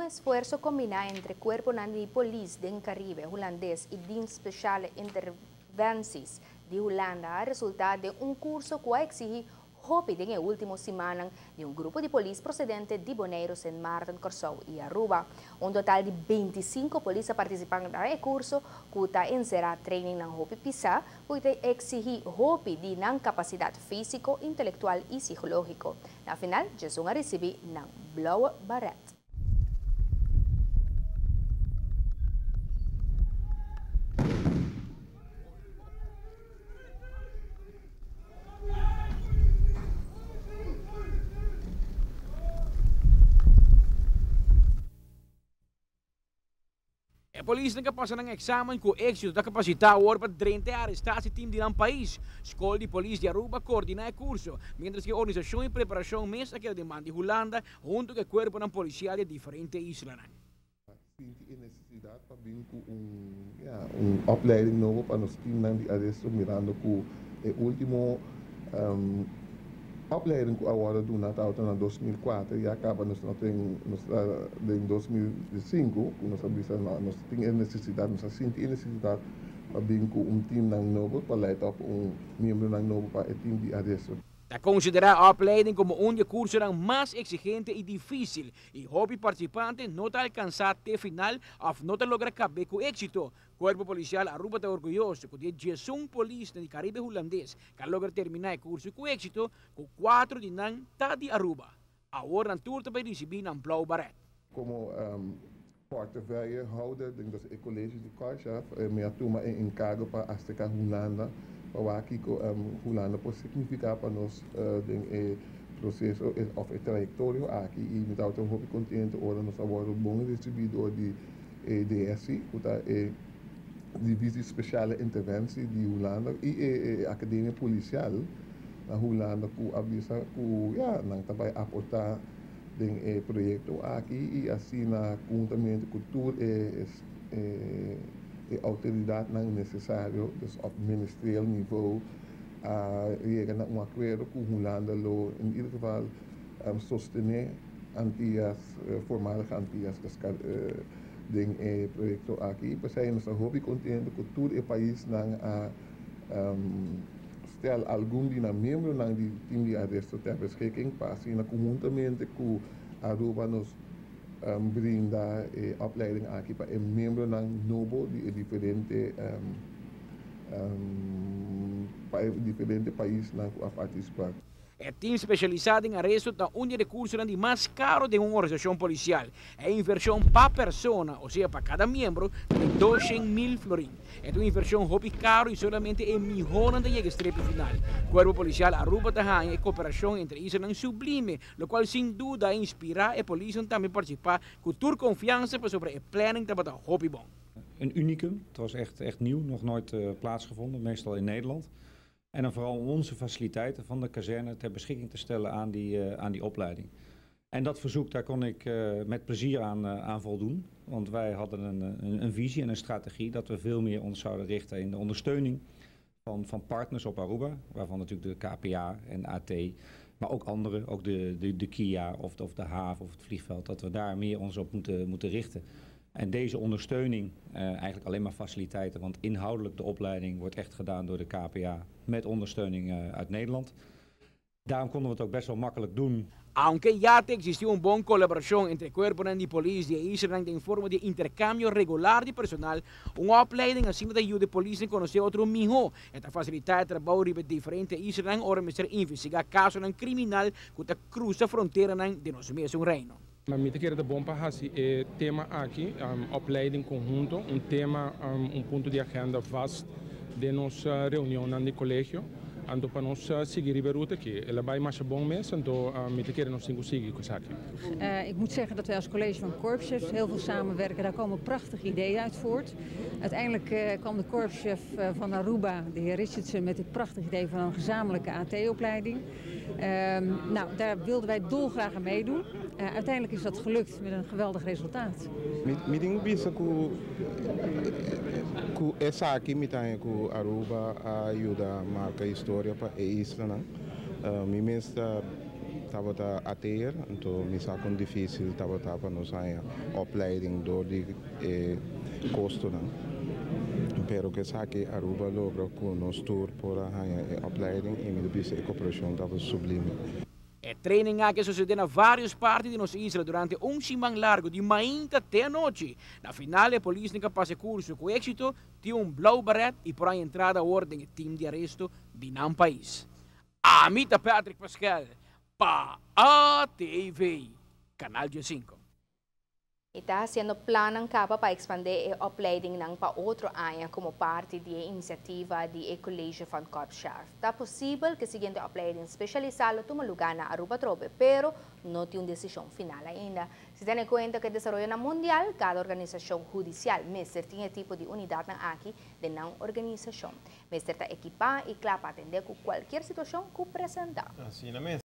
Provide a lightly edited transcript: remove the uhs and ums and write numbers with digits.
esfuerso kombiná entre kuerponan di polis den Karibe Hulandes i Dienst Speciale Interventies di Hulanda a resultá den un kurso ku a eksigí hopi den e último simannan di un grupo di polis prosedente di Boneiru, Sint Maarten, Kòrsou i Aruba. Un total di 25 polis a partisipá na e kurso ku ta enserá trainingnan hopi pisá ku ta eksigí hopi di nan kapasidat físiko, intelektual i sikológiko. Na final, 11 a risibí nan blauwe baret. E polisnan ku a pasa nan eksamen ku éksito ta kapasitá awor pa drenta e arestasi tim di nan pais. Skol di Polis di Aruba a koordiná e kurso, miéntras ku e organisashon i preparashon mes a keda den man di Hulanda huntu ku e kuerponan polisial di e diferente islanan. Sinti e nesesidat pa bin ku un, ya, un opleiding nobo pa nos timnan di aresto mirando ku e último Opleiding ku a wòrdu duna tabata na 2004, ya kaba nos no tin, nos ta den 2005 ku nos a bisa no, nos tin e nesesidat, nos a sinti e nesesidat pa bin ku un teamnan nobo pa leid op un miembronan nobo pa e team di aresto. Ta konsiderá opleiding komo un di e kursonan mas eksigente i difísil i hopi partisipante no ta alkansá te final òf no ta logra kab'é ku éksito. Kuerpo Polisial Aruba ta orguyoso ku di e 11 polisnan di Karibe Hulandes ku a logra terminá e kurso ku éksito, ku kuatro di nan ta di Aruba. Awor nan tur ta bai risibí nan blou baret. Komo portefeuillehouder den dos e College di Korpschef mi a tuma e enkargo pa aserká Hulanda pa wak kiko Hulanda por signifiká pa nos den e proseso òf e trayektorio aki i mi tabata hopi kontento ora nos a wòrdu bon risibí dor di e DSI ku ta e Divisie Speciale Interventie di Hulanda i e Academia Policial na Hulanda ku a bisa ku ya nan ta bai aportá den e proyekto aki i asina kuntamente ku tur e e outoridatnan nesesario, dus op ministerieel nivo a yega na un akuerdo ku Hulanda lo in ieder geval sostené Antias, voormalige Antias den e proyekto aki. P'esei nos ta hopi kontento ku tur e paisnan a stel algun di nan miembronan di team di aresto ter beschikking pa asina konhuntamente ku Aruba nos brinda e opleiding aki pa e miembronan nobo di e diferente pa e diferente paisnan ku a partisipá. E team spesialisá den aresto ta un di e rekursonan di mas karo den un organisashon polisial. E invershon pa persona, osea pa kada miembro, ta di 200,000 florin. E ta un invershon hopi karo i solamente e mihónan ta yega e strepi final. Kuerpo Polisial Aruba ta haña e koperashon entre islanan sublime, lokual sin duda a inspirá e polisnan tambe partisipá ku tur konfiansa pasobra e planning tabata hopi bon. Een unicum, het was echt, echt nieuw, nog nooit plaatsgevonden, meestal in Nederland. En dan vooral om onze faciliteiten van de kazerne ter beschikking te stellen aan die, aan die opleiding. En dat verzoek, daar kon ik met plezier aan, aan voldoen. Want wij hadden een, een, een visie en een strategie dat we veel meer ons zouden richten in de ondersteuning van, van partners op Aruba. Waarvan natuurlijk de KPA en AT, maar ook andere, ook de, de, de KIA of de, of de haven of het vliegveld, dat we daar meer ons op moeten, moeten richten. En deze ondersteuning, eigenlijk alleen maar faciliteiten, want inhoudelijk de opleiding wordt echt gedaan door de KPA met ondersteuning uit Nederland. Daarom konden we het ook best wel makkelijk doen. Aunke ya ta eksistí un bon kolaborashon entre e kuerponan di polis di e islanan den forma di interkambio regular di personal, un opleiding asina ta yuda e polisnan konosé otro mihó. E ta fasilitá e trabou riba e diferente islanan ora mester investigá kasonan kriminal ku ta krusa fronteranan den nos mesun Reino. Mi ta kere ta bon pa hasi e tema aki, opleiding konhunto, un tema, un punto di agenda vast den nos reunionnan di kolegio. Anto pa nos sigui riba e ruta aki. El a bai masha bon mes, anto mi ta kere nos tin ku sigui ku esaki. Ik moet zeggen dat wij als college van korpschefs heel veel samenwerken. Daar komen prachtige ideeën uit voort. Uiteindelijk kwam de korpschef van Aruba, de heer Richardson, met dit prachtige idee van een gezamenlijke AT-opleiding. Nou, daar wilden wij dolgraag aan meedoen. Uiteindelijk is dat gelukt met een geweldig resultaat. Mi tin ku bisa ku ku esaki mi ta haña ku Aruba a yuda marka historia pa e islanan. Mi mes ta. tabata AT'er, anto mi sa kon difísil tabata pa nos haña opleiding dor di e kostonan. Pero ku esaki Aruba a logra ku nos tur por a haña e opleiding i mi ta bisa e koperashon tabata sublime. E training aki a sosodé na vários parti di nos isla durante un siman largu di mainta te anochi. Na final e polisnan ku a pasa e kurso ku éksito tin un blou baret i por haña entrada awor den e tim di aresto di nan pais. Ami ta Patrick Paskel pa ATV, Canal 15. E ta hasiendo plannan kaba pa ekspandé e opleidingnan pa otro aña komo parti di e inisiativa di e College van Korpschef. Ta posibel ku e siguiente opleiding spesialisá lo tuma lugá na Aruba atrobe, pero no tin un desishon final ainda. Si tene kuenta ku e desaroyonan mundial, kada organisashon hudisial mester tin e tipo di unidatnan aki den nan organisashon. Mester ta ekipá i kla pa atendé ku kualkier situashon ku presentá. Asina mes.